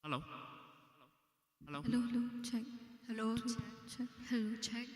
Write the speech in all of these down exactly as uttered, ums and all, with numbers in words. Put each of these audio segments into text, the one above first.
Hello? Hello? Hello, hello, check. Hello, check, check. Hello, check.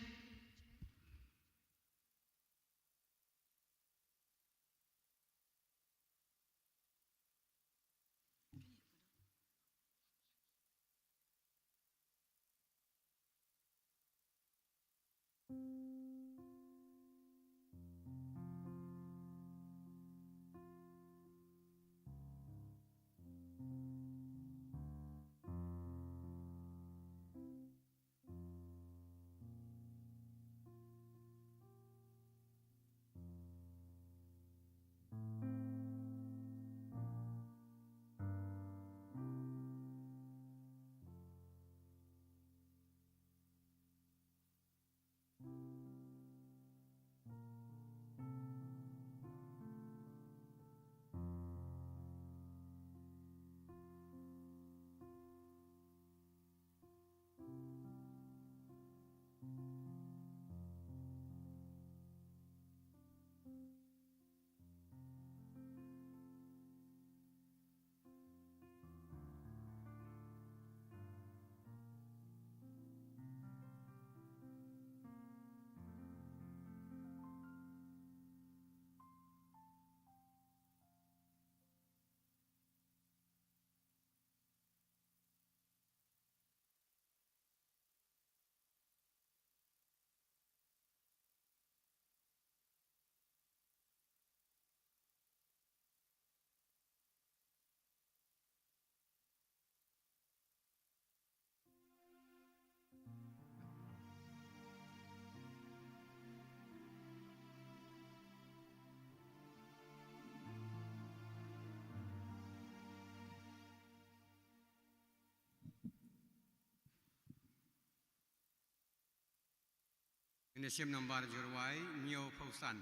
Ngin ïa shim nambar jurwai, hynñiewphew san.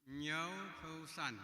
Hynñiewphew san.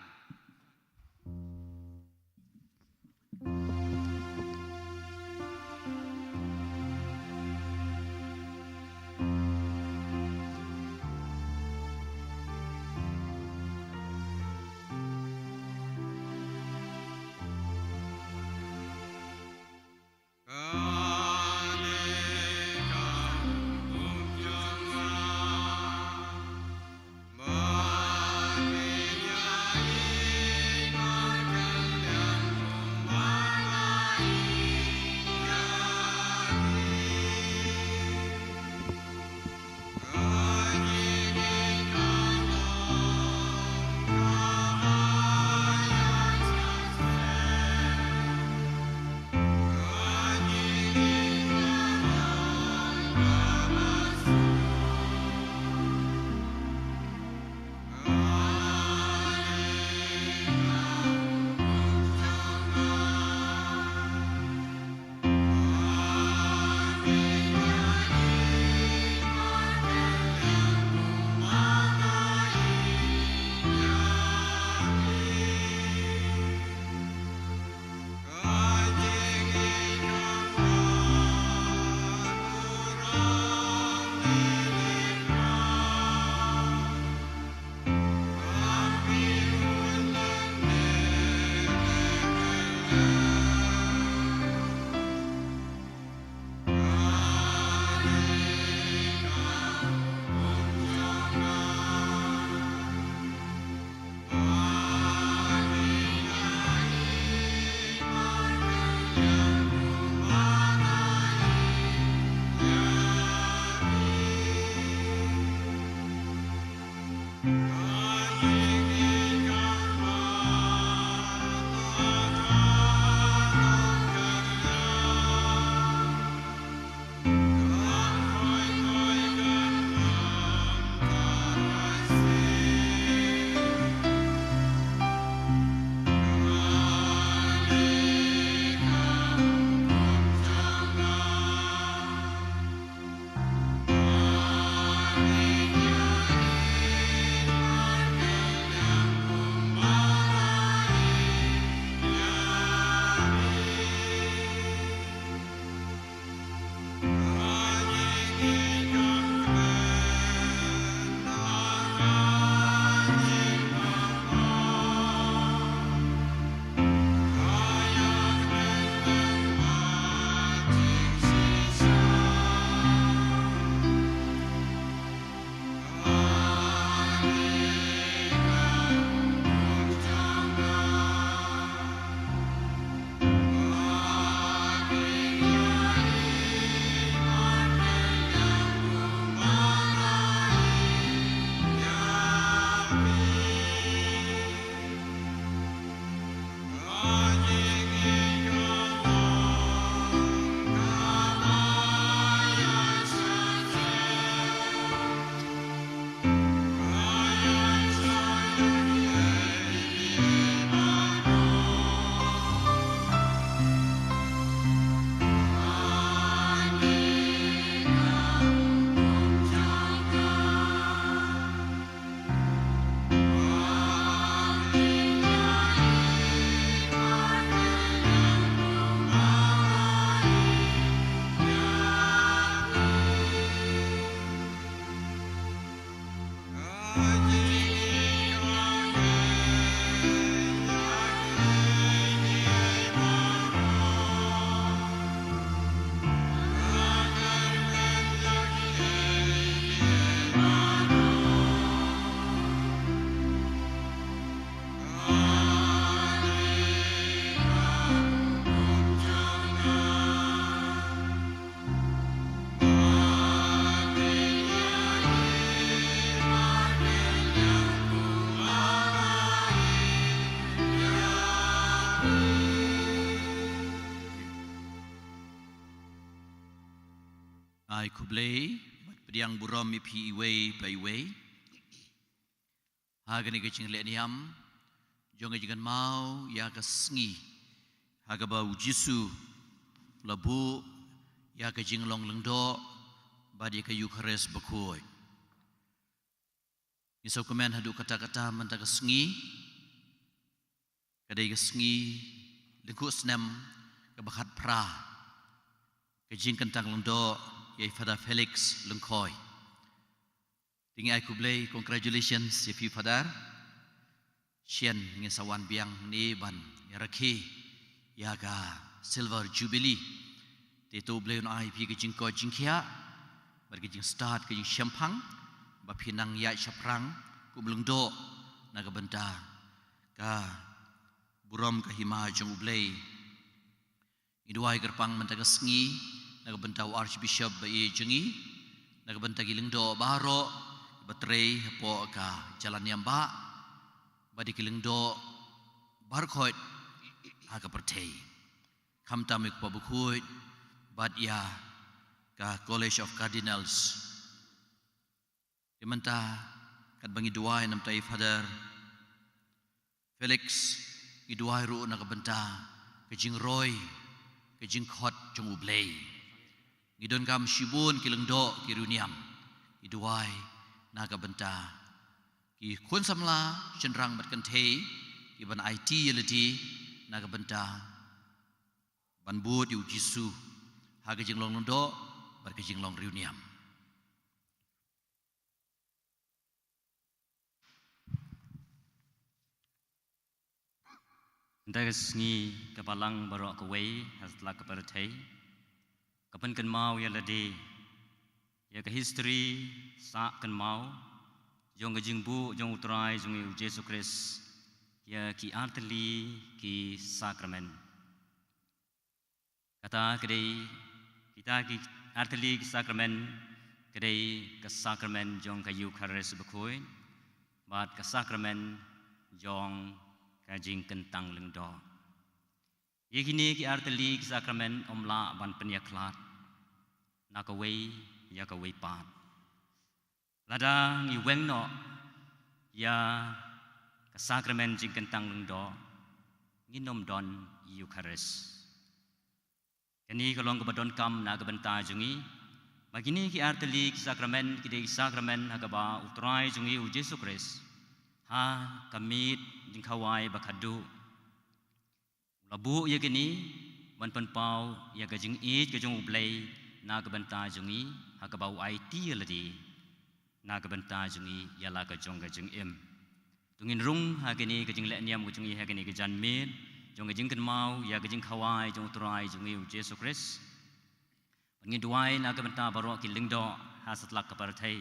Ai khublei bad pdiang burom ïa phi iwei pa iwei ha kane ka jingleh niam jong ka jingkynmaw ïa ka sngi ha kaba u Jisu u la buh ïa ka jinglong lyngdoh bad ïa ka Eukharist bakhuid. Ngi sngewkmen haduh katta katta mynta ka sngi ka dei ka sngi lyngkhuh snem kaba khatphra ka jingkyntang lyngdoh ïa i Father Felix Lyngkhoi. Te ngi ai khublei, congratulations ïa phi Father. Shen ngin sa wan biang ne ban ïa rakhe ïa ka Silver Jubilee. Te to U Blei un ai phi ka jingkoit jingkhiah bad ka jingstad ka jingshemphang ba phin nang ïaid shaphrang kum lyngdoh na ka bynta ka burom ka hima jong U Blei. Ngi duwai kyrpang mynta ka sngi na ka bynta u Archbishop ba ïeit jong ngi, na ka bynta ki lyngdoh baroh ba trei hapoh ka jingïalam ba bad ïa ki lyngdoh baroh khoit ha ka pyrthei, khamtam ïa u Papa Bakhuid bad ïa ka College of Cardinals. Te mynta katba ngi duwai namar ïa i Father Felix, ngi duwai ruh na ka bynta ka jingroi ka jingkhot jong U Blei. Ngi donkam shibun ki lyngdoh ki riewniam. Ngi duwai na ka bynta ki khun samla shynrang bad kynthei ki ban aiti ïa lade na ka bynta ban bud ïa u Jisu ha ka jinglong lyngdoh bad ka jinglong riewniam. Mynta ka sngi ka Balang baroh kawei ha satlak ka pyrthei ka pynkynmaw ïa lade ïa ka history sah kynmaw jong ka jingbuh jong U Trai jong ngi U Jisu Khrist ïa ki artylli ki sakramen. Kata ka dei, kita ki artylli ki sakramen ka dei ka sakramen jong ka Eukharist bakhuid bad ka sakramen jong ka jingkyntang lyngdoh. Ïa kine ki artylli ki sakramen ym lah ban pynïakhlad na kawei ïa kawei pat. Lada ngi weng noh ïa ka sakramen jingkyntang lyngdoh, ngin ym don Eukharist. Kane ka long kaba donkam na ka bynta jong ngi ba kine ki artylli ki sakramen ki dei ki sakramen ha kaba U Trai jong ngi U Jisu Khrist ha ka miet jingkhawai ba khadduh u la buh ïa kine ban pynpaw ïa ka jingïeit ka jong U Blei na ka bynta jong ngi ha kaba u aiti ïa lade na ka bynta jong ngi ïa la ka jong ka jingim. To ngin rung ha kane ka jingleh niam ka jong ngi ha kane ka janmiet jong ka jingkynmaw ïa ka jingkhawai jong U Trai jong ngi U Jisu Khrist. Ngi duwai na ka bynta baroh ki lyngdoh ha satlak ka pyrthei.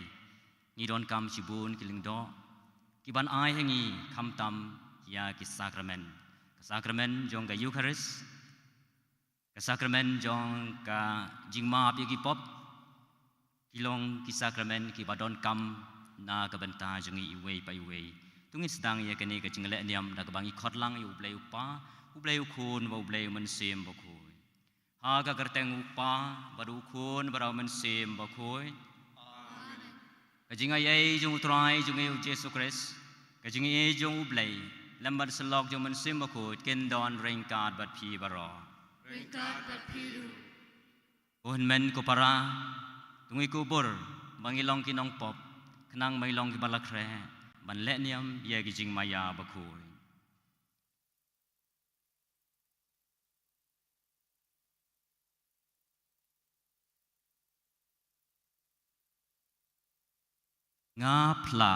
Ngi donkam shibun ki lyngdoh ki ban ai ha ngi khamtam ïa ki sakramen. Ka sakramen jong ka Eukharist, ka sakramen jong ka jingmap ïa ki pop, ki long ki sakramen kiba donkam na ka bynta jong ngi iwei pa iwei. To ngin sdang ïa kane ka jingleh niam da kaba ngi khot lang ïa U Blei U Kpa, U Blei U Khun bad U Blei U Mynsiem Bakhuid. Ha ka kyrteng U Kpa bad U Khun bad U Mynsiem Bakhuid. Ka jingaiei jong U Trai jong ngi U Jisu Khrist, ka jingaiei jong U Blei, lem bad syllok jong U Mynsiem Bakhuid kin don ryngkat bad phi baroh. Ryngkat bad phi ruh. Ko hynmen ko para, to ngi kubur ba ngi long ki nongpop, khnang ba ngi long kiba la khreh ban leh niam ïa ki jingmaïa bakhuid. Nga phla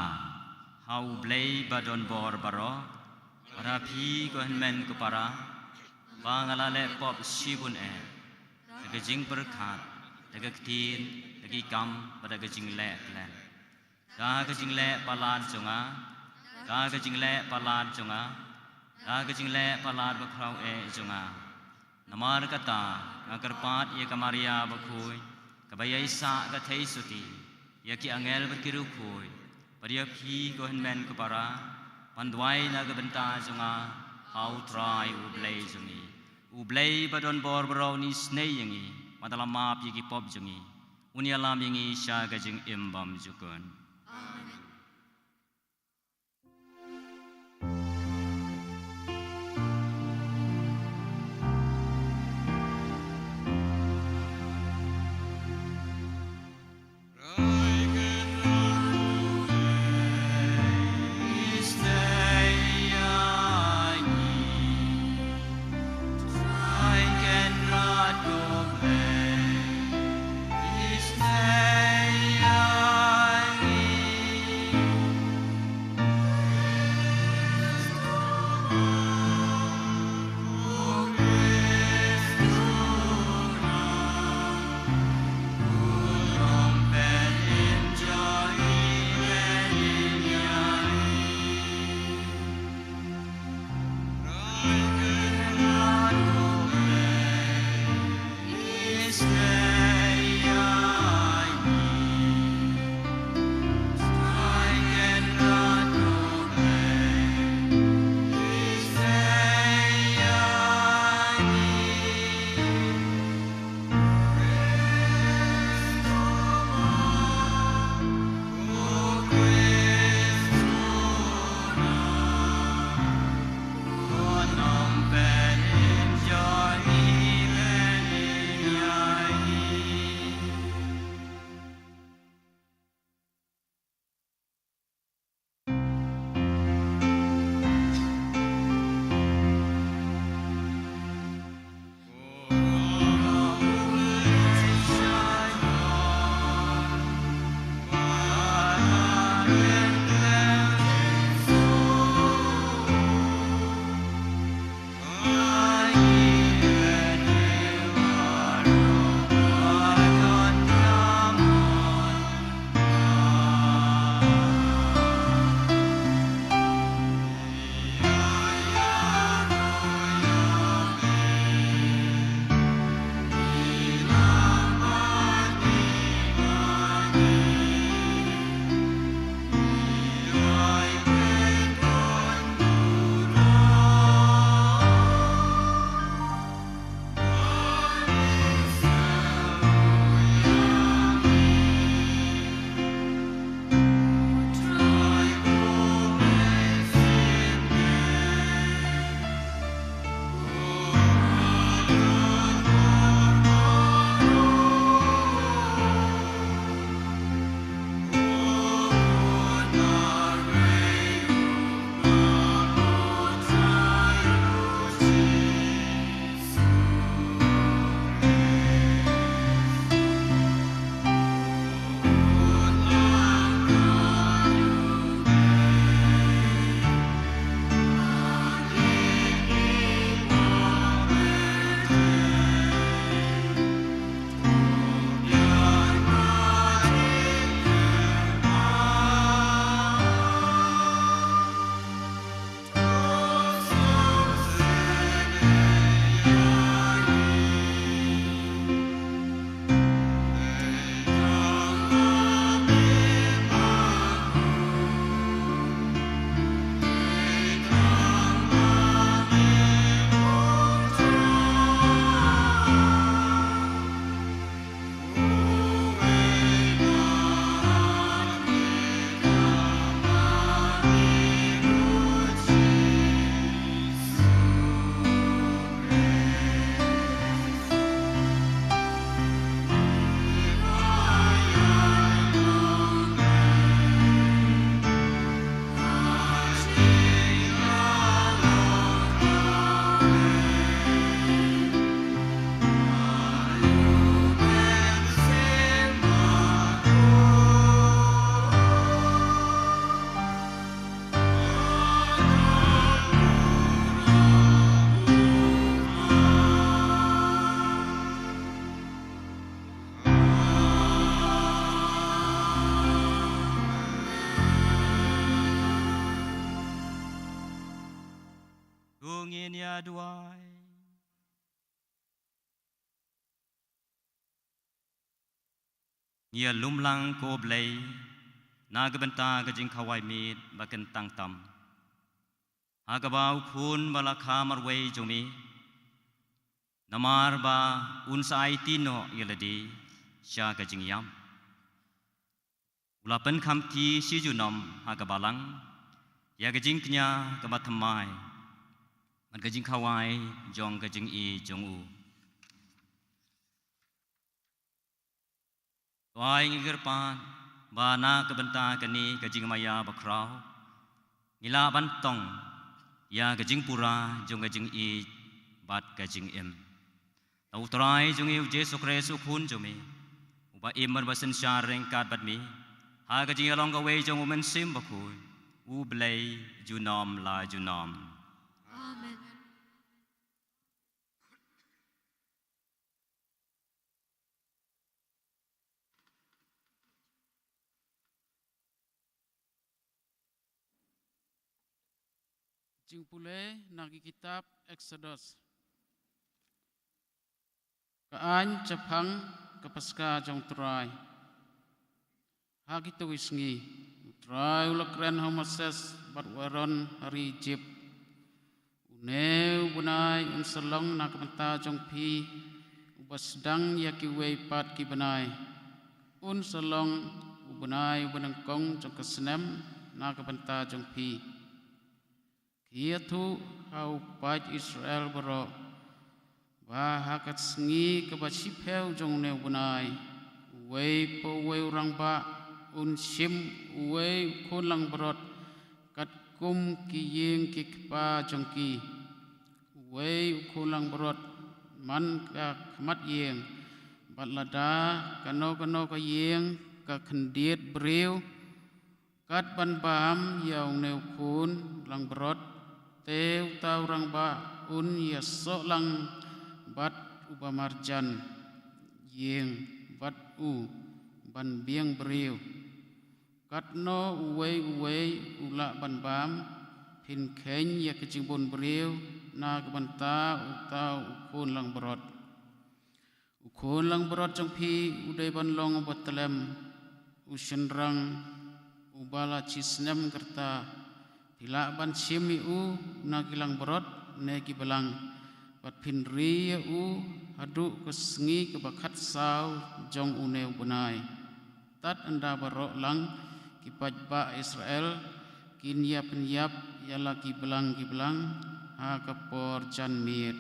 ha U Blei ba don bor baroh, bad ha phi ko hynmen ko para, ba nga la leh pop shibun eh, da ka jingpyrkhat, da ka ktien, da ki kam, bad da ka jingleh klet. Da ka jingleh palat jong nga, da ka jingleh palat jong nga, da ka jingleh palat bakhraw eh jong nga. Namar kata nga kyrpad ïa ka Maria bakhuid, kaba ïaisah ka theisotti, ïa ki angel bad ki riewkhuid, bad ïa phi ko hynmen ko para, ban duwai na ka bynta jong nga ha U Trai U Blei jong ngi. U Blei ba don bor baroh un isynei ïa ngi, bad un la map ïa ki pop jong ngi. Un ïalam ïa ngi sha ka jingim bymjukut. Amen. To ngin ïa duwai. Ngi ïa lum lang ko Blei na ka bynta ka jingkhawai miet ba kyntang tam, ha kaba u Khun ba la kha marwei jong me, namar ba un sa aiti noh ïa lade sha ka jingïap. U la pynkham kti shi junom ha ka balang ïa ka jingkñia kaba thymmai bad ka jingkhawai jong ka jingïeit jong u. To ai ngi kyrpad ba na ka bynta kane ka jingmaïa bakhraw ngi lah ban tong ïa ka jingpura jong ka jingïeit bad ka jingim. To U Trai jong ngi U Jisu Khrist U Khun jong me, uba im bad ba synshar ryngkat bad me ha ka jingïalong kawei jong U Mynsiem Bakhuid, U Blei junom la junom. Amen. Jingpule na ki kitab Exodus. Ka aiñ chaphang ka Paska jong U Trai. Ha kito ki sngi U Trai u la kren ha u Moses bad u Aaron ha ri Ijipt. Une u bnai un sa long na ka bynta jong phi uba sdang ïa kiwei pat ki bnai. Un sa long u bnai uba nyngkong jong ka snem na ka bynta jong phi. Ki ïathuh ha u paid Israel baroh ba ha ka sngi kaba shiphew jong une u bnai, uwei pa uwei u rangbah un shim uwei u khun langbrot katkum ki ïing ki kpa jong ki. Uwei u khun langbrot man ka khmat ïing, bad lada kano kano ka ïing ka khyndiat briew, kat ban bam ïa une u khun langbrot, te uta u rangbah un ïasoh lang bad uba marjan ïing bad u ban biang briew. Katno uwei uwei u lah ban bam, phin kheiñ ïa ka jingbun briew na ka bynta uta u khun langbrot. U khun langbrot jong phi u dei ban long uba tlem, u shynrang uba la shi snem ka rta. Phi lah ban shim ïa u na ki langbrot ne ki blang, bad phin ri ïa u haduh ka sngi kaba khatsaw jong une u bnai. Tad ynda baroh lang ki paidbah Israel kin ïa pynïap ïa la ki blang ki blang ha ka por janmiet.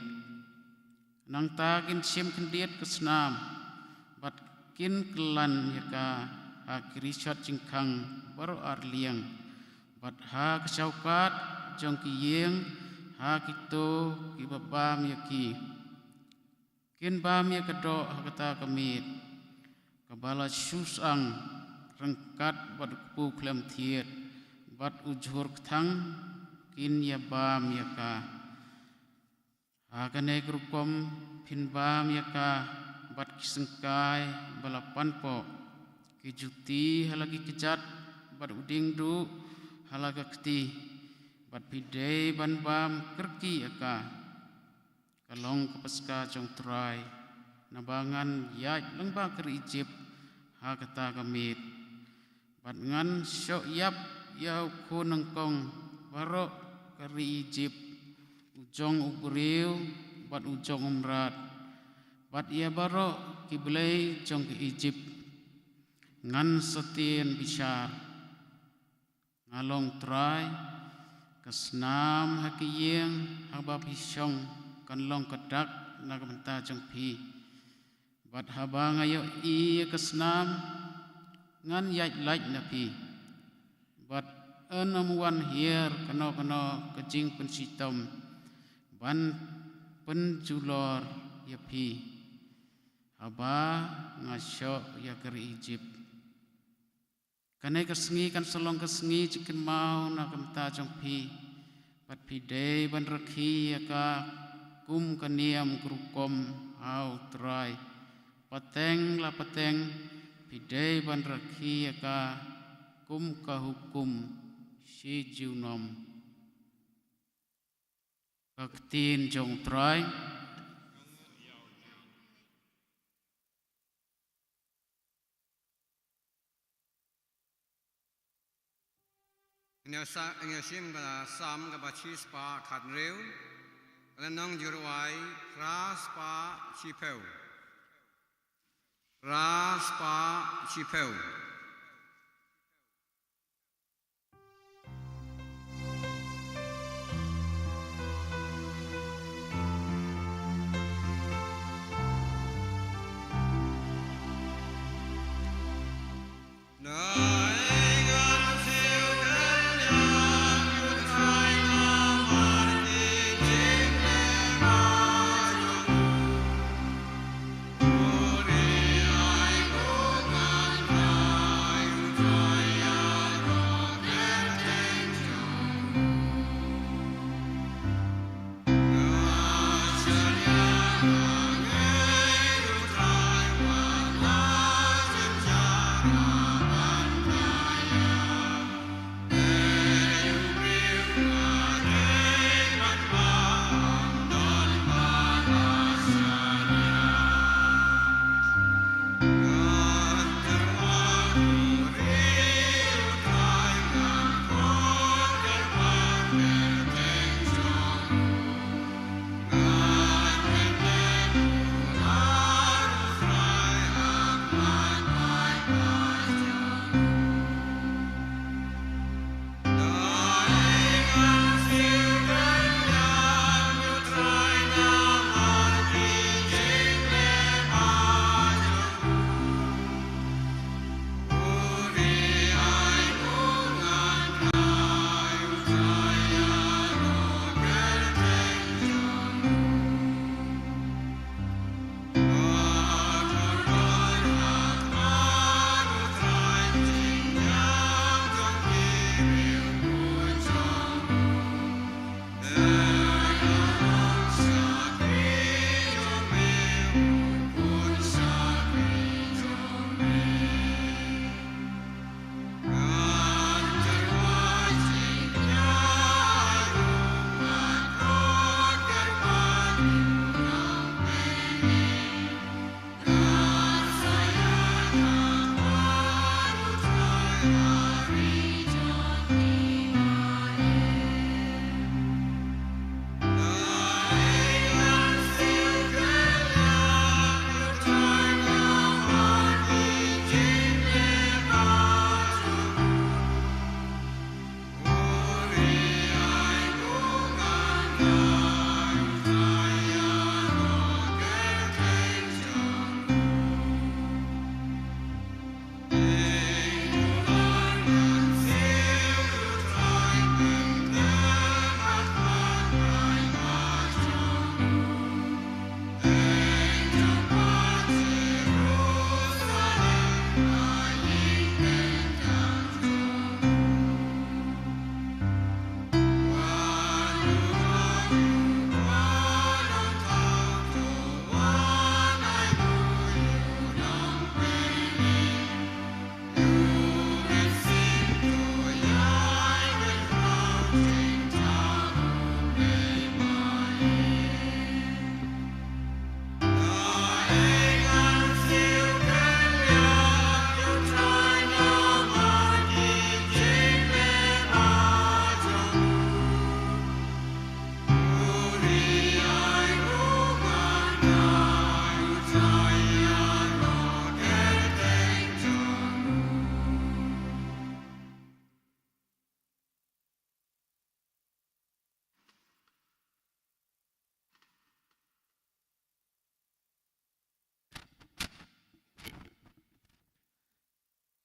Nangta kin shim khyndiat ka snam bad kin kylan ïa ka ha ki rishot jingkhang baroh arliang, bad ha ka shawkat jong ki ïing ha kito kiba bam ïa ki. Kin bam ïa ka doh ha kata ka miet kaba la shu sang ryngkat bad u kpu khlem thied bad u jhur kthang, kin ïa bam ïa ka. Ha kane ka rukom phin bam ïa ka bad ki syngkai ba la panpoh, ki juti ha la ki kjat bad u diengduh ha la ka kti, bad phi dei ban bam kyrkieh ïa ka. Ka long ka Paska jong U Trai, naba ngan ïaid lyngba ka ri Ijipt ha kata ka miet. Bad ngan shoh ïap ïa u khun nyngkong baroh ka ri Ijipt, u jong u briew bad u jong u mrad, bad ïa baroh ki blei jong ka Ijipt. Ngan sa tieng bishar. Nga long U Trai. Ka snam ha ka ïing haba phi shong kan long ka dak na ka bynta jong phi. Bad haba nga ïohi ïa ka snam, ngan ïaid lait na phi. Bad yn ym wan hiar kano kano ka jingpynshitom ban pynjulor ïa phi, haba nga shoh ïa ka ri Ijipt. Kane ka sngi kan sa long ka sngi jingkynmaw na ka bynta jong phi, bad phi dei ban rakhe ïa ka kum ka niam ka rukom ha U Trai. Pateng la pateng phi dei ban rakhe ïa ka kum ka hukum shi junom. Ka ktien jong U Trai. Ngin ïa sa-, ngin ïa shim ka Salm kaba shispah khathynriew, ka lynnong jingïarap phra spah shiphew. Phra spah shiphew.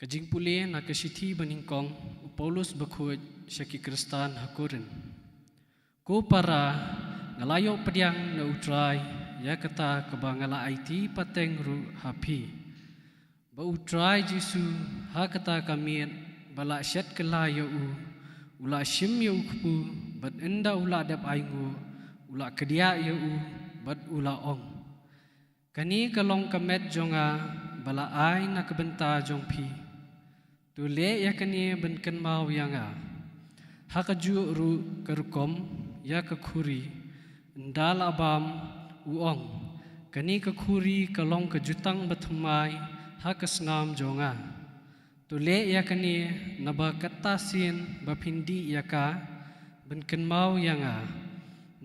Ka jingpule na ka shithi banyngkong u Paulus bakhuid sha ki Khristan ha Korinth. Ko para, nga la ïoh pdiang na U Trai ïa kata kaba nga la aiti pateng ruh ha phi, ba U Trai Jisu, ha kata ka miet ba la shet kylla ïa u, u la shim ïa u kpu, bad ynda u la dep ainguh, u la kdiah ïa u, bad u la ong: Kane ka long ka met jong nga ba la ai na ka bynta jong phi. To leh ïa kane ban kynmaw ïa nga. Ha kajuh ruh ka rukom ïa ka khuri, ynda la bam, u ong: Kane ka khuri ka long ka jutang bathymmai ha ka snam jong nga. To leh ïa kane, naba kata sien ba phin dih ïa ka, ban kynmaw ïa nga.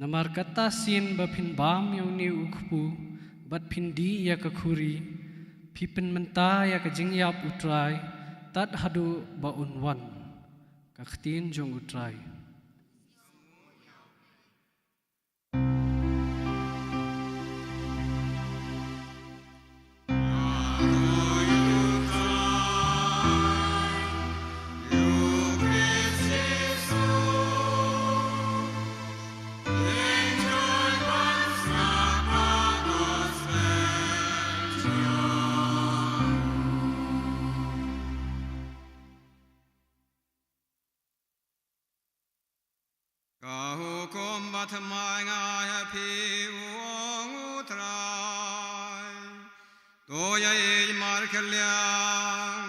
Namar kata sien ba phin bam ïa une u kpu, bad phin dih ïa ka khuri, Phi pynmynta ïa ka jingïap U Trai tad haduh ba un wan. Ka ktien jong U Trai. Ka hukum ba thymmai nga ai ha phi, u ong U Trai. To ïa ïeit markylliang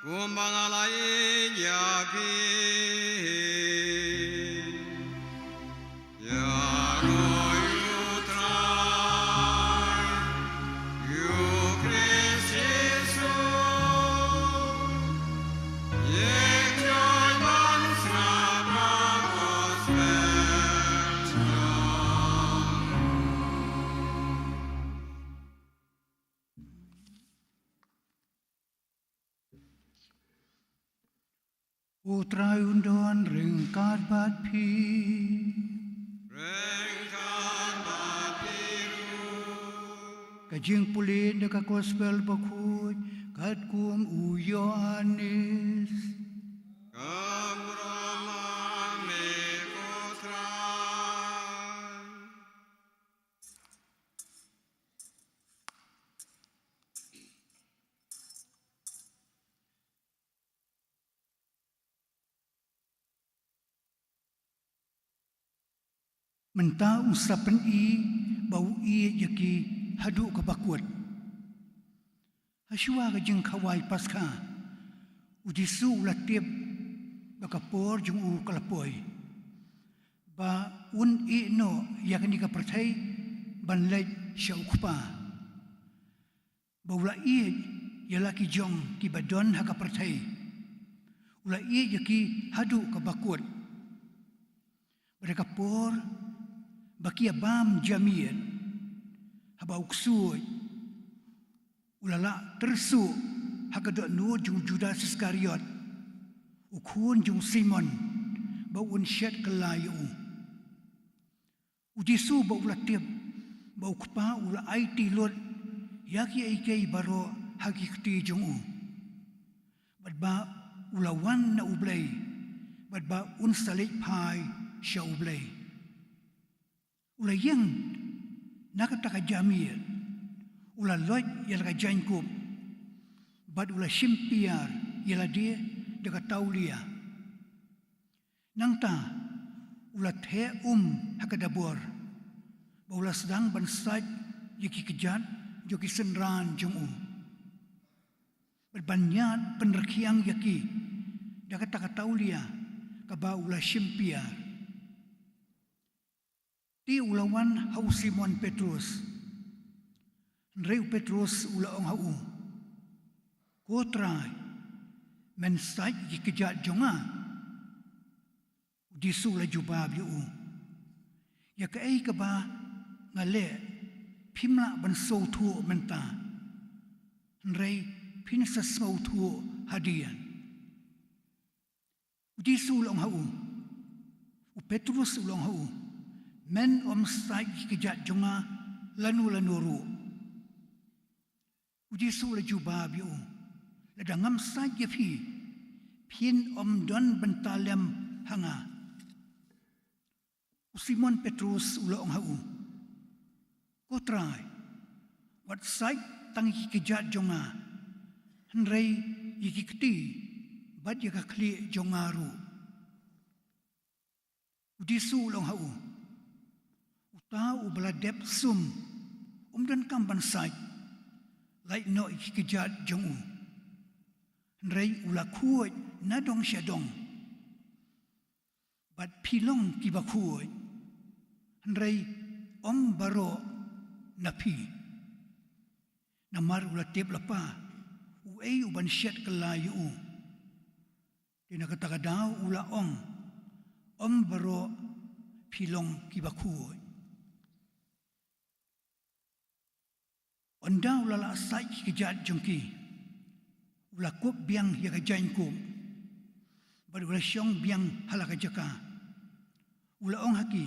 kumba nga la ïeit ïa phi. Ïa ko U Trai, U Khrist Jisu. U Trai un don ryngkat bad phi. Ryngkat bad phi ruh. Ka jingpule na ka Gospel Bakhuid katkum u Ïoannis. Ka burom ha me ko Trai. Mynta u sa pyni ba u ïeit ïa ki haduh kaba kut. Hashwa ka jingkhawai Paskha, u Jisu u la tip ba ka por jong u ka la poi, ba un ïeh noh ïa kane ka pyrthei ban leit sha u Kpa. Ba u la ïeit ïa la ki jong kiba don ha ka pyrthei. U la ïeit ïa ki haduh kaba kut. Bad ha ka por ba ki ïa bam jamied, haba u ksuid u la lah tyrsuh ha ka dohnud jong u Judas Iskariot, u khun jong u Simon, ba un shet kylla ïa u. U Jisu ba u la tip ba u Kpa u la aiti lut ïa kiei kiei baroh ha ki kti jong u, bad ba u la wan na U Blei, bad ba un sa leit phai sha U Blei. U la ïeng na kata ka jamied, u la loit ïa la ka jaiñkup, bad u la shim piar ïa lade da ka taulia. Nangta u la theh um ha ka dabor, ba u la sdang ban sait ïa ki kjat jong ki synran jong u, bad ban ïaid pynrkhiang ïa ki da kata ka taulia kaba u la shim piar. Te u la wan ha u Simon Petrus. Hynrei u Petrus u la ong ha u, "Ko Trai, men sait ïa ki kjat jong nga?" U Jisu u la jubab ïa u, "Ïa kaei kaba nga leh phim lah ban sngewthuh mynta, hynrei phin sa sngewthuh hadien." U Jisu u la ong ha u, u Petrus u la ong ha u, "Men ym sait ïa ki kjat jong nga lano lano ruh." U Jisu u la jubab ïa u, "Lada ngam sait ïa phi, phin ym don bynta lem ha nga." U Simon Petrus u la ong ha u, "Ko Trai, wat sait tang ïa ki kjat jong nga, hynrei ïa ki kti bad ïa ka khlieh jong nga ruh." U Jisu u la ong ha u, "Uta uba la dep sum um donkam ban sait lait noh ïa ki kjat jong u, hynrei u la khuid na dong sha dong. Bad phi long kiba khuid, hynrei ym baroh na phi." Namar u la tip lypa uei u ban shet kylla ïa u. Te na kata ka daw u la ong, "Ym baroh phi long kiba khuid." Ynda u la lah sait ki kjat jong ki, u la kup biang ïa ka jaiñkup bad u la shong biang ha la ka jaka. U la ong ha ki,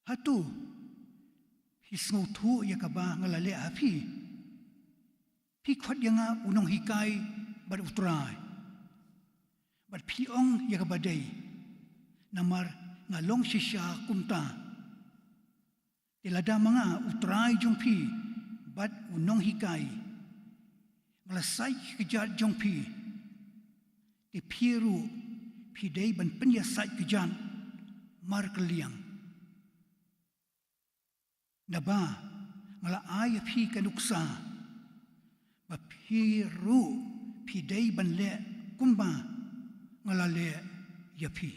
hato phi sngewthuh ïa kaba nga la leh ha phi? Phi khot ïa nga u nonghikai bad u trai, bad phi ong ïa kaba dei, namar nga long shisha kumta. Te lada ma nga u trai jong phi bad u nonghikai, nga la sait ki kjat jong phi, te phi ruh phi dei ban pynïasait kjat markylliang. Naba nga la ai ïa phi ka nuksa, ba phi ruh phi dei ban leh kumba nga la leh ïa phi.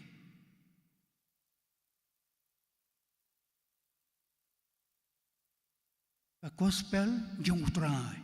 Ka Gospel jong u Trai.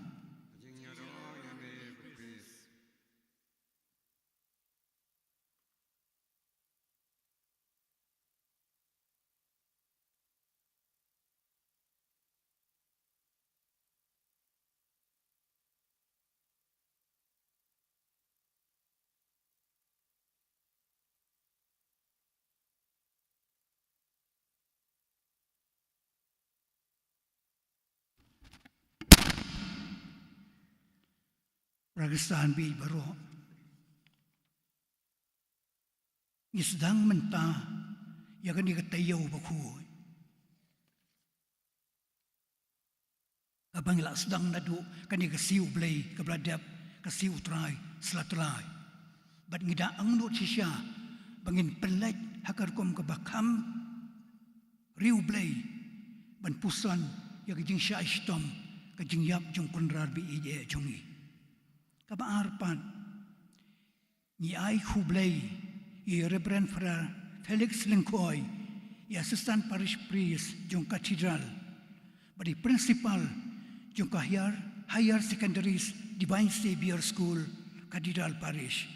Para Khristan baieit baroh, ngi sdang mynta ïa kane ka taïew bakhuid, kaba ngi la sdang naduh kane ka sngi U Blei kaba la dep, ka sngi U Trai Slatlai. Bad ngi da angnud shisha ba ngin pynleit ha ka rukom kaba kham ri U Blei ban puson ïa ka jingshah shitom, ka jingïap jong u Kynrad baieit jong ngi. Kaba ar pat, ngi ai khublei ïa i Reverend Father Felix Lyngkhoi, i Assistant Parish Priest jong Cathedral bad i Principal jong ka Higher, Higher Secondary Divine Saviour School, Cathedral Parish,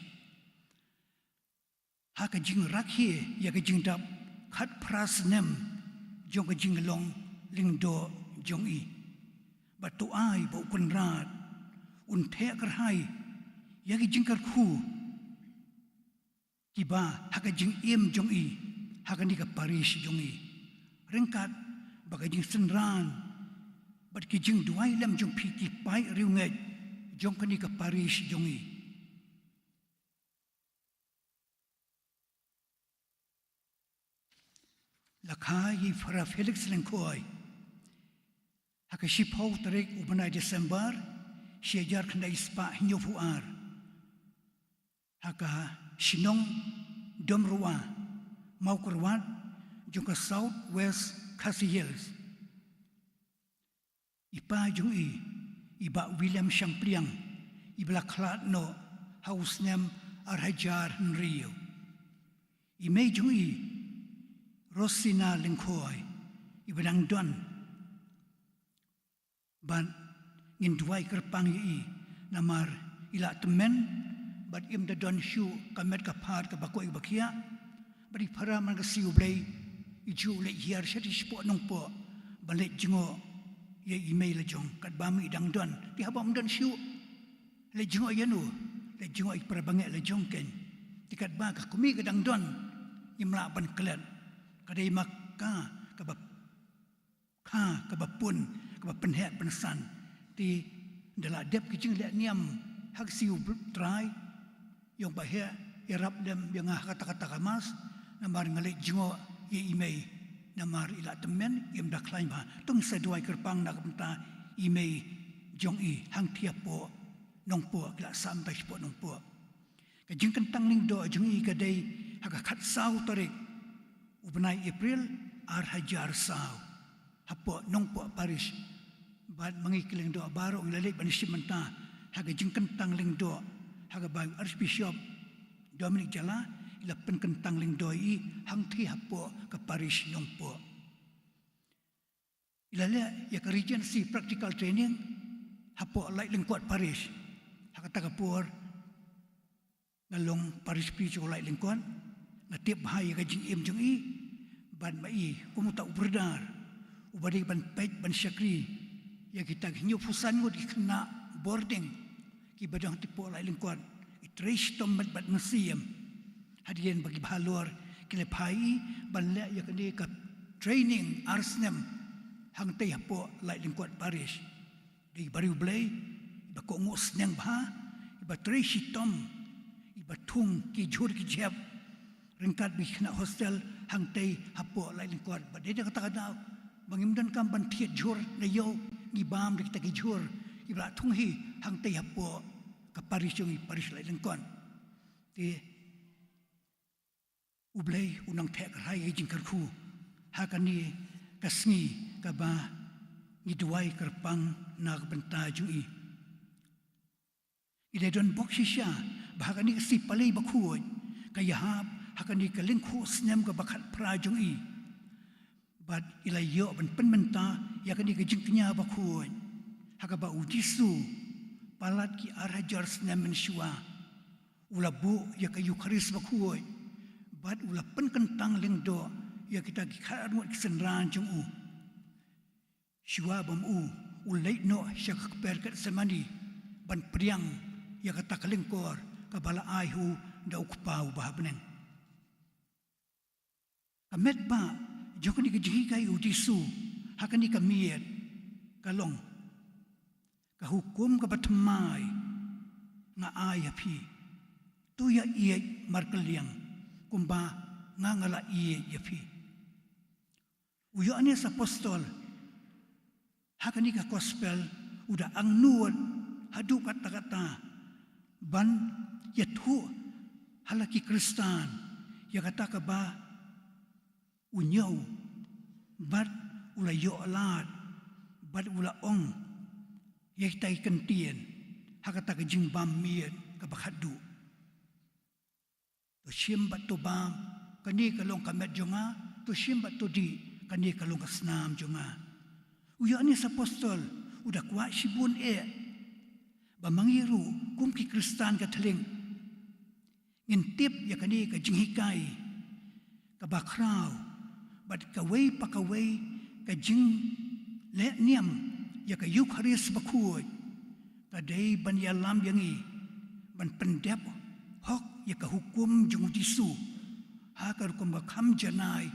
ha ka jingrakhe ïa ka jingdap khatphra snem jong ka jinglong lyngdoh jong i. Bad to ai ba u Kynrad un theh kyrhai ïa ki jingkyrkhu kiba ha ka jingim jong i ha kane ka parish jong i, ryngkat bad ka jingsynran bad ki jingduwai lem jong phi ki paid riewngeit jong kane ka parish jong i. La kha ïa i Father Felix Lyngkhoi ha ka shiphew tarik u bnai December, shi hajar khyndai spah hynñiewphew ar, ha ka shnong Domrua, Mawkyrwat, jong ka South West Khasi Hills. I pa jong i, i Bah William Shangpliang, i ba la khlad noh ha u snem ar hajar hynriew. I mei jong i, Rosina Lyngkhoi, i ba dang don. Bad ngin duwai kyrpang ïa i, namar i la tymmen bad im da don shuh ka met ka phad kaba koit kaba khiah. Bad i para man ka sngi U Blei, i ju leit hiar sha ti shapoh Nongpoh ban leit jngoh ïa i mei la jong, katba ma i dang don. Te haba ym don shuh, leit jngoh ïa no? Leit jngoh ïa i para bangeh la jong keiñ. Te katba ka kmie ka dang don, ngim lah ban klet. Ka dei ma ka kaba kha, kaba pun, kaba pynheh pynsan. Te ynda la dep ki jingleh niam ha ka sngi U Trai, ïong ba heh, ïarap lem ïa nga ha kata kata ka Mass, namar nga leit jngoh ïa i mei, namar i la tymmen, im da khlaiñ bha. To ngin sa duwai kyrpang na ka bynta i mei jong i hangtei hapoh Nongpoh, ki la sah mynta shapoh Nongpoh. Ka jingkyntang lyngdoh jong i ka dei ha ka khatsaw tarik u bnai April, ar hajar saw, hapoh Nongpoh Parish. Bad ma ngi ki lyngdoh baroh ngi la leit ban shim bynta ha ka jingkyntang lyngdoh, ha kaba u Archbishop Dominic Jala i la pynkyntang lyngdoh ïa i hangtei hapoh ka Parish Nongpoh. I la leh ïa ka Regency Practical Training hapoh Laitlyngkot Parish. Ha kata ka por nga long Parish Priest jong Laitlyngkot, nga tip bha ïa ka jingim jong i, bad ma i kum uta u brother uba dei ban peit ban shakri ïa kita ki hynñiewphew san ngut ki khynnah boarding kiba don hapoh Laitlyngkot, ki trei shitom met bad mynsiem. Hadien ba kiba halor ki la phai ban leh ïa kane ka training ar snem hangtei hapoh Laitlyngkot Parish. Dei ki bariewblei, iba kohnguh sneng bha, iba trei shitom, iba thung ki jhur ki jhep ryngkat bad ki khynnah hostel hangtei hapoh Laitlyngkot. Bad dei na kata ka daw ba ngim donkam ban thied jhur na ïew, ngi bam da kita ki jhur kiba la thung hi hangtei hapoh ka parish jong ngi, parish Laitlyngkot. Te U Blei un nang theh kyrhai ïa ka jingkyrkhu ha kane ka sngi kaba ngi duwai kyrpang na ka bynta jong i. Ngi dei don bok shisha ba ha kane ka Sngi Palei Bakhuid ka ïahap ha kane ka lyngkhuh snem kaba khatphra jong i. Bad i la ïoh ban pynmynta ïa kane ka jingkñia bakhuid ha kaba U Jisu, palat ki ar hajar snem mynshuwa, u la buh ïa ka Eukharist Bakhuid bad u la pynkyntang lyngdoh ïa kita ki khatar ngut ki synran jong u. Shuwa ba u, u leit noh sha ka kper Gethsemane ban pdiang ïa kata ka lyngkor kaba la ai ha u da u Kpa uba ha bneng. Ka met ba jong kane ka jinghikai U Jisu ha kane ka miet ka long: Ka hukum kaba thymmai nga ai ha phi, to ïaieit markylliang kumba nga nga la ïeit ïa phi. U Ïoannis Apostol ha kane ka Gospel u da angnud haduh katta katta ban ïathuh ha la ki Khristan ïa kata kaba u ñiew bad u la ïoh lad bad u la ong ïa kita ki kyntien ha kata ka jingbam miet kaba khatduh: To shim bad to bam, kane ka long ka met jong nga, to shim bad to dih, kane ka long ka snam jong nga. U Ïoannis Apostol u da kwah shibun eh ba ma ngi ruh kum ki Khristan Katholik ngin tip ïa kane ka jinghikai kaba khraw bad kawei pa kawei ka jingleh niam ïa ka Eukharist Bakhuid ka dei ban ïalam ïa ngi ban pyndep hok ïa ka hukum jong U Jisu ha ka rukom ka kham janai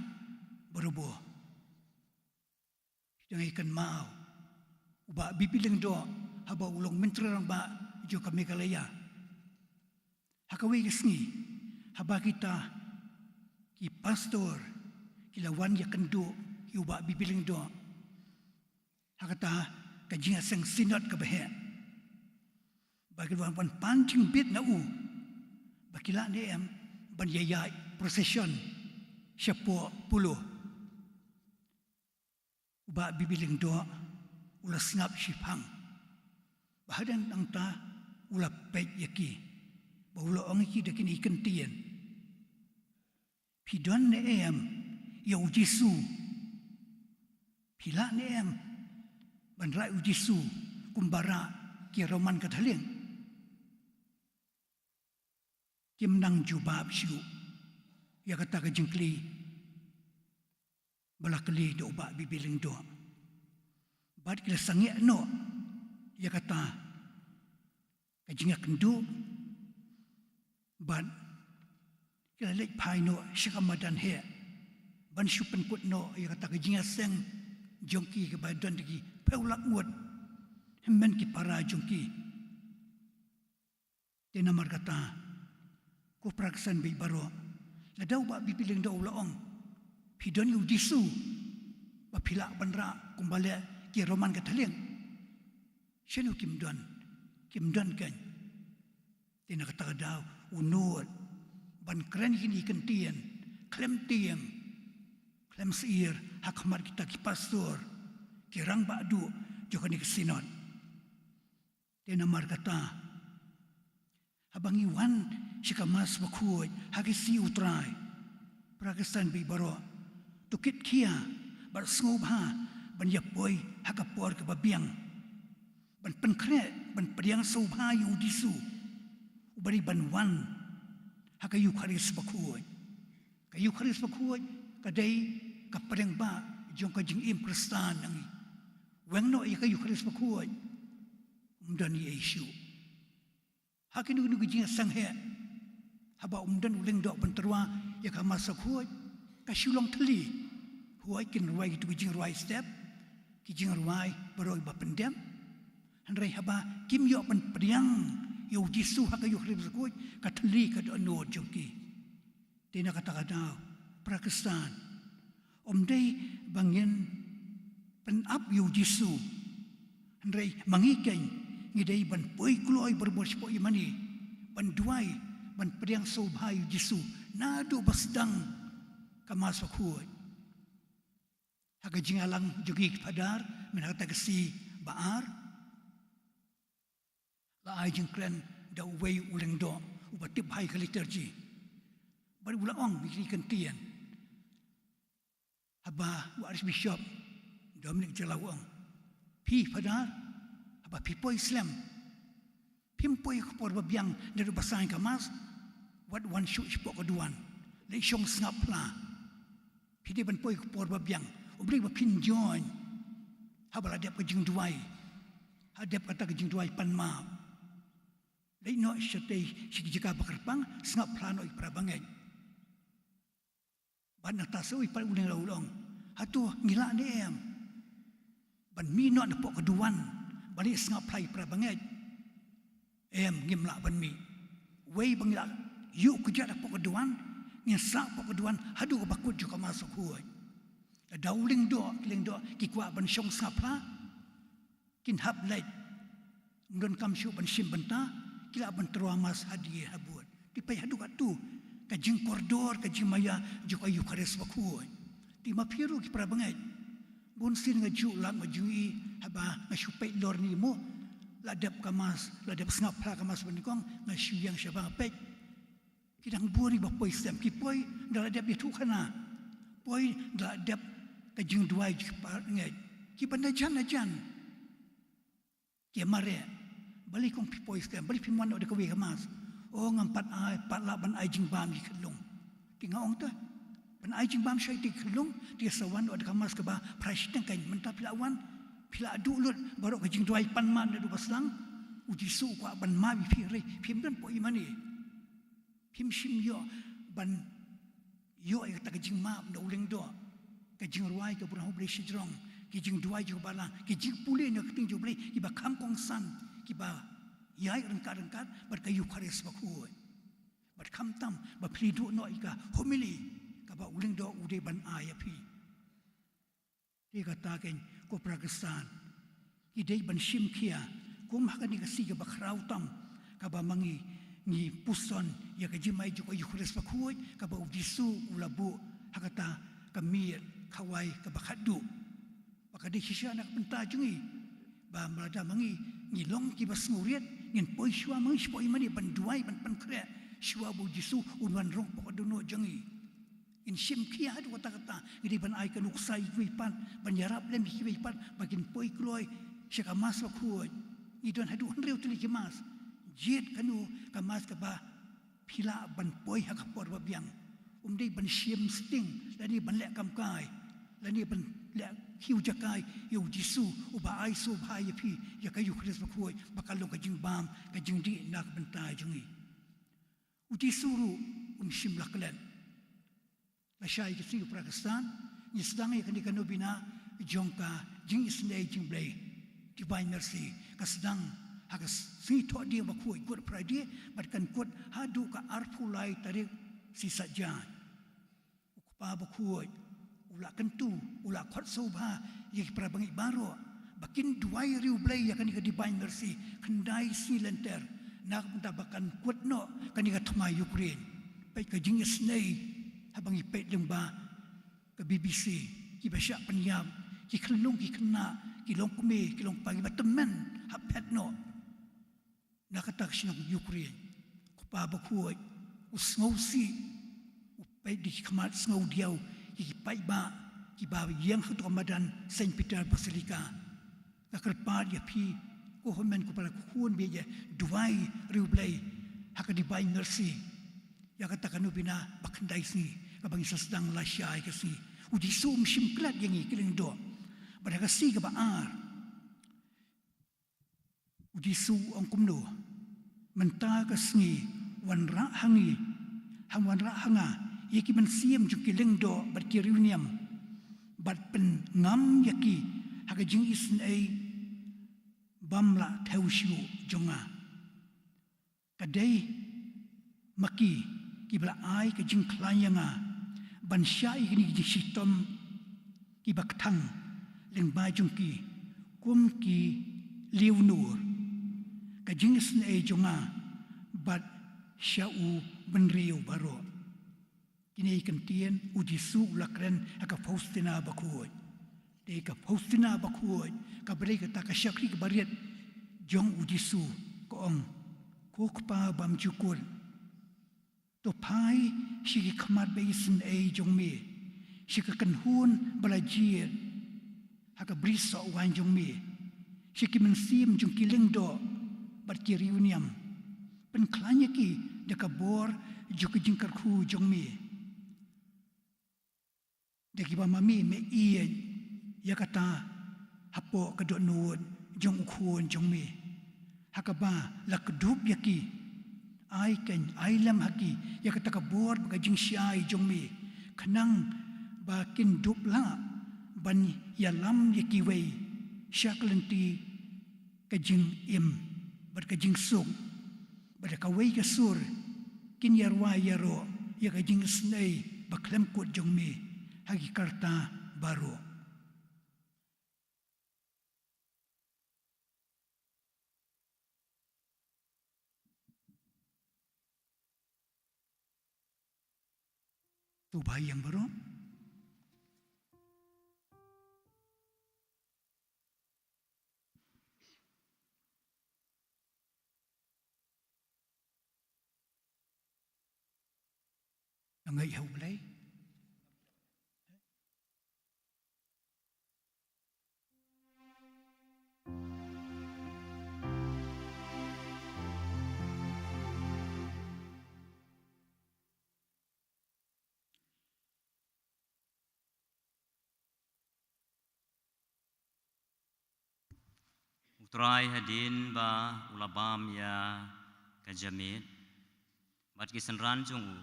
barabor. Dang ïa kynmaw u Bah B.B. Lyngdoh haba u long Myntri Rangbah jong ka Meghalaya. Ha kawei ka sngi haba kita ki pastor ki la wan ïakynduh ïa u Bah B.B. Lyngdoh ha kata ka jingïaseng synod kaba heh, ba ki la wan ban pan jingbit na u ba ki lah ne em ban ïaïaid procession shapoh Polo. U Bah B.B. Lyngdoh u la sngap shiphang. Ba hadien nangta u la peit ïa ki ba u la ong ïa ki da kine ki kyntien: Phi don ne em ïa U Jisu? Phi lah ne em ban rah U Jisu kumba rah ki Roman Katholik? Kim nang jubab shuh ïa kata ka jingkylli ba la kylli da u Bah B.B. Lyngdoh. Bad ki la sangeh noh ïa kata ka jingïakynduh bad ki la leit phai noh sha ka madan heh ban shu pynkut noh ïa kata ka jingïaseng jong ki kaba don da ki phew lak ngut hynmen ki para jong ki. Te namar kata, ko para Khristan bad baroh, lada u Bah B.B. Lyngdoh u la ong: Phi don ïa U Jisu ba phi lah ban rah kumba leh ki Roman Katholik? Shano kim don? Kim don keiñ. Te na kata ka daw u nud ban kren ïa kine ki kyntien khlem tieng khlem sheptieng ha khmat kita ki pastor, ki rangbah duh jong kane ka synod. Te namar kata, haba ngi wan sha ka Mass Bakhuid ha ki sngi U Trai, para Khristan bad baroh, to kit khia bad sngewbha ban ïa poi ha ka por kaba biang ban pynkhreh, ban pdiang sngewbha ïa U Jisu uba dei ban wan ha ka Eukharist Bakhuid. Ka Eukharist Bakhuid ka dei ka pdeng bah jong ka jingim Khristan na ngi. weng noh ïa ka Eukharist bakhuid, ym don ei ei shuh. Ha kino kino ki jingïaseng heh, haba ym don u lyngdoh ban tyrwa ïa ka Mass bakhuid, ka shu long thylli. Hooid, kin rwai kito ki jingrwai step, ki jingrwai baroh ba pyndep. Hynrei haba kim ïoh ban pdiang ïa u Jisu ha ka Eukharist bakhuid, ka thylli ka dohnud jong ki. Te na kata ka daw, para Khristan, ym dei ba ngin pynap ïa u Jisu. Hynrei ma ngi keiñ, ngi dei ban poi kloi barabor shapoh ïa mane, ban duwai, ban pdiang sngewbha ïa u Jisu naduh ba sdang ka Mass bakhuid. Ha ka jingïalang jong ki phadar mynta ka sngi ba ar, la ai jingkren da uwei u lyngdoh uba tip bha ïa ka liturgy. Bad u la ong ïa kine ki kyntien. Haba u Archbishop Dominic Jala u ong, phi phadar, haba phi poi slem, phim poi ha ka por ba biang naduh ba sdang ka Mass, wat wan shuh shapoh ka duwan, leit shong sngap phla. Phi dei ban poi ha ka por ba biang, ym dei ba phin join haba la dep ka jingduwai, ha dep kata ka jingduwai pan map. Leit noh shatei sha ki jaka ba kyrpang, sngap phla noh ïa ki para bangeit. Bad nangta sa u Paul u la ong, hato ngi lah ne em ban mih noh napoh ka duwan ban leit sngap phla ïa ki para bangeit? Em, ngim lah ban mih. Wei ba ngi la ïuh kjat hapoh ka duwan, ngin sah hapoh ka duwan haduh kaba kut jong ka Mass bakhuid. Lada u lyngdoh, ki lyngdoh ki kwah ban shong sngap phla, kin hap leit. Ym donkam shuh ban shim bynta, ki lah ban tyrwa Mass hadien habud. Te peit haduh katto ka jingkordor, ka jingmaïa jong ka Eukharist bakhuid. Te ma phi ruh ki para bangeit, bunsien nga ju lap, nga ju ïohi, haba nga shu peit lor ne mo, la dep ka Mass, la dep sngap phla ka Mass banyngkong, nga shu ïeng shabar peit. Ki dang bun ïa kiba poi slem, ki poi da la dep ïathuhkhana, poi da la dep ka jingduwai jong ki para bangeit. Kiba najan najan ki mareh. Balei kong phi poi slem, balei phim wan noh da kawei ka Mass? O, ngam pat ai, pat lah ban ai jingbam ïa ki khyllung. Te nga ong, te ban ai jingbam sha ïa ki khyllung, te sa wan noh da ka Mass kaba phra shiteng keiñ. Mynta phi la wan, phi la duh lut baroh ka jingduwai pan map naduh ba sdang. U Jisu u kwah ban map ïa phi, hynrei phim don hapoh ïa mane. Phim shym ïoh ban ïoh ïa kata ka jingmap na u lyngdoh, ka jingrwai ka burom ha U Blei shajrong, ki jingduwai jong ka balang, ki jingpule na ka ktien jong U Blei, kiba kham kongsan, kiba ïaid ryngkat ryngkat bad ka Eukharist bakhuid. Bad khamtam ba phi duh noh ïa ka homily kaba u lyngdoh u dei ban ai ïa phi. Te kata keiñ ko para Khristan, ngi dei ban shim khia kum ha kane ka sngi kaba khraw tam, kaba ma ngi ngi puson ïa ka jingmai jong ka Eukharist bakhuid kaba u Jisu u la buh ha kata ka miet khawai kaba khatduh. Ba ka dei shisha na ka bynta jong ngi, ba lada ma ngi ngi long kiba sngewrit, ngin poi shuwa ma ngi shapoh ïa mane ban duwai, ban pynkhreh shuwa ba u Jisu un wan rung hapoh ka dohnud jong ngi. Ngin shim khia haduh katta katta. Ngi dei ban ai ka nuksa ïa kiwei pat, ban ïarap lem ïa kiwei pat ba kin poi kloi sha ka Mass bakhuid. Ngi don haduh hynriew tylli ki Mass. Jied kano ka Mass kaba phi lah ban poi ha ka por ba biang. Ym dei ban shim sting lane ban leh kam kai lane ban leh khiew jaka ïa u Jisu uba ai sngewbha ïa phi ïa ka Eukharist bakhuid, ba kan long ka jingbam, ka jingdih na ka bynta jong ngi. U Jisu ruh um shym la klet. Lashai ka sngi, para Khristan, ngi sdang ïa kane ka novena jong ka jingisynei jong U Blei, Divine Mercy, ka sdang ha ka sngi Thohdieng Bakhuid, Good Friday, bad kan kut haduh ka arphew lai tarik Sniang Saitjaiñ. U Kpa Bakhuid u la kyntu, u la khot sngewbha ïa ki para bangeit baroh ba kin duwai ri U Blei ïa kane ka Divine Mercy khyndai sngi lynter, na ka bynta ba kan kut noh kane ka thma Ukraine. Peit ka jingisynei, haba ngi peit lyngba ka B B C, kiba shah pynïap, ki khyllung ki khynnah, ki longkmie ki longkpa, kiba tymmen hap phet noh na kata ka shnong Ukraine. Ko Kpa Bakhuid, u sngewsih, u peit da ki khmat sngewdiaw ïa ki paidbah kiba ïeng ha kato ka madan Saint Peter Basilica. Nga kyrpad ïa phi ko hynmen ko para, ko khun, ba ïa duwai ri U Blei ha ka Divine Mercy ïa kata ka novena ba khyndai sngi kaba ngi sa sdang lashai ka sngi. U Jisu um shym klet ïa ngi, ki lyngdoh. Bad ha ka sngi kaba ar, Jisu u ong kumno? Mynta ka sngi wanrah ha ngi, ha wanrah ha nga ïa ki mynsiem jong ki lyngdoh bad ki riewniam, bad pynngam ïa ki ha ka jingisynei bym lah thew shuh jong nga. Ka dei ma ki kiba la ai ka jingkhlaiñ ïa nga ban shah ïa kine ki jingshitom kiba kthang lyngba jong ki kum ki liewnur, ka jingisynei jong nga bad sha u bynriew baroh. Kine ki ktien u Jisu u la kren ha ka Faustina Bakhuid. Te ka Faustina Bakhuid kaba dei kata ka shakri kaba rit jong u Jisu ka ong, Ko Kpa bymjukut, to phai sha ki khmat ba isynei jong me, sha ka kynhun ba la jied ha ka bri soh waiñ jong me, sha ki mynsiem jong ki lyngdoh bad ki riewniam. Pynkhlaiñ ïa ki da ka bor jong ka jingkyrkhu jong me, da kiba ma me me ïeit ïa kata hapoh ka dohnud jong u Khun jong me, ha kaba la kdup ïa ki. Ai keiñ, ai lem ha ki ïa kata ka bor bad ka jingshai jong me, khnang ba kin dup lah ban ïalam ïa kiwei sha ka lynti ka jingim bad ka jingsuk, bad ha kawei ka sur kin ïarwai ïaroh ïa ka jingisynei bakhlem kut jong me ha ki karta baroh. To ba ïeng baroh. Nga ïa U Blei. U Trai hadien ba u la bam ïa ka jamied bad ki synran jong u,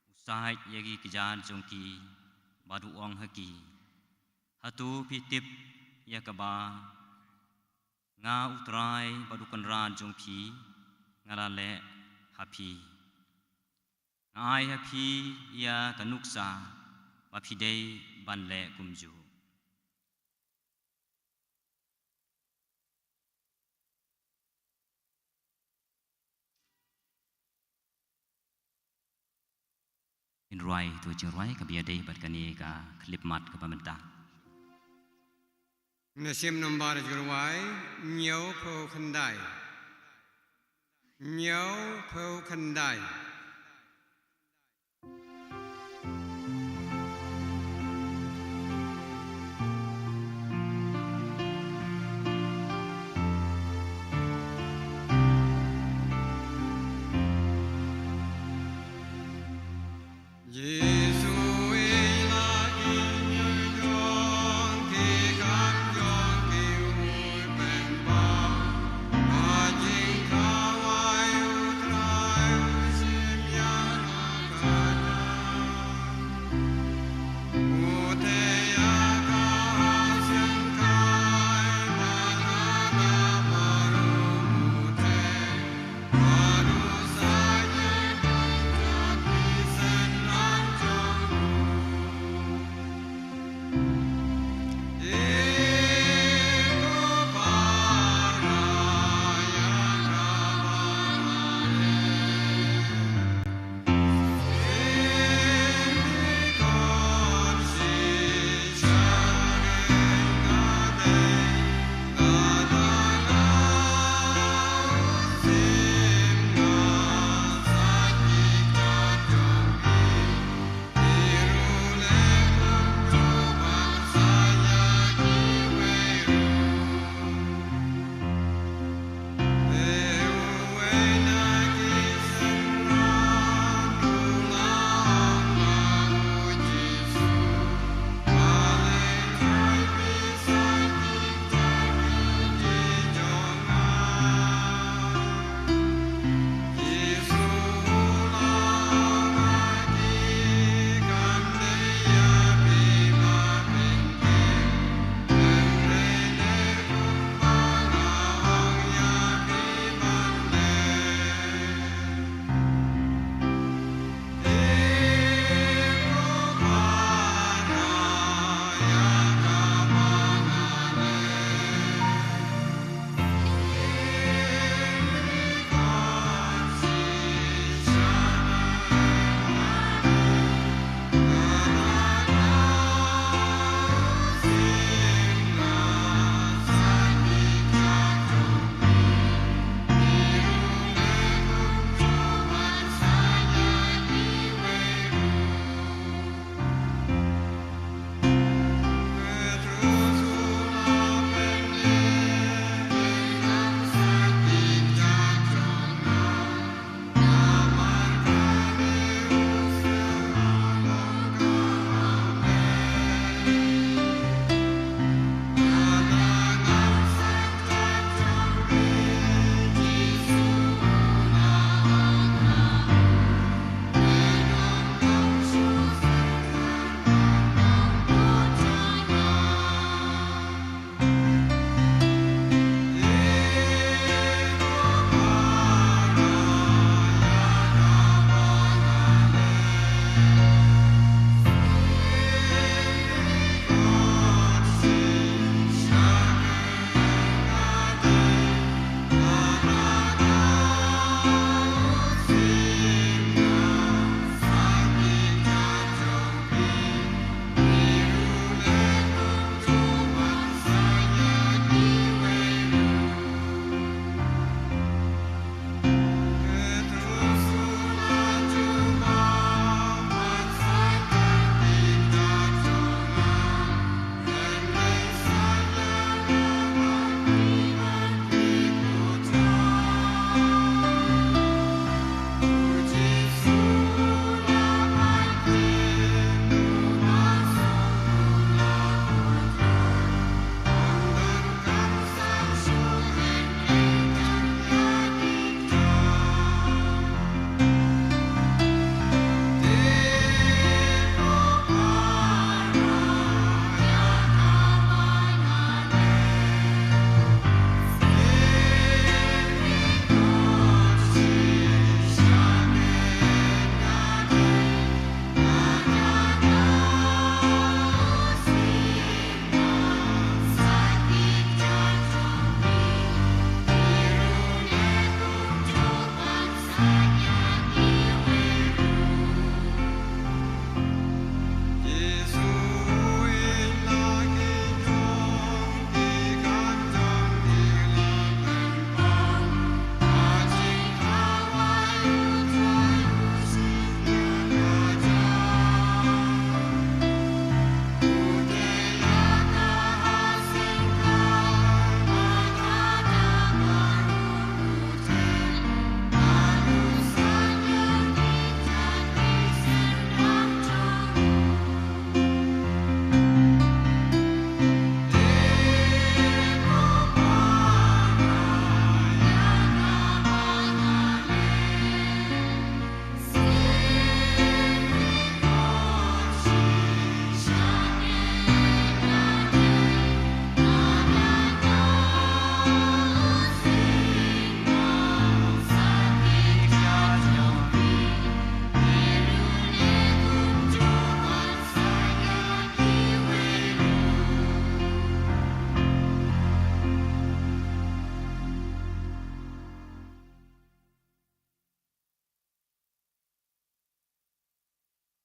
u sait ïa ki kjat jong ki bad u ong ha ki, hato phi tip ïa kaba nga U Trai bad U Kynrad jong phi nga la leh ha phi? Nga ai ha phi ïa ka nuksa ba phi dei ban leh kumjuh. Ngin rwai ïa uto u jingrwai kaba ïadei bad kane ka khyllipmat kaba mynta. Ngi sa shim nambar jingrwai hynñiew phew khyndai. Hynñiew phew khyndai.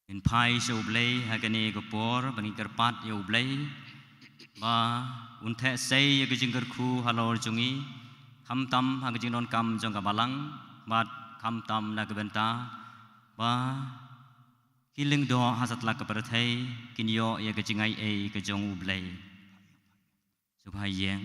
Ngin phai sha U Blei ha kane ka por ba ngin kyrpad ïa U Blei ba un theh sei ïa ka jingkyrkhu halor jong ngi, khamtam ha ka jingdonkam jong ka balang bad khamtam na ka bynta ba ki lyngdoh ha satlak ka pyrthei kin ïoh ïa ka jingaiei ka jong U Blei. Sngewbha ïeng.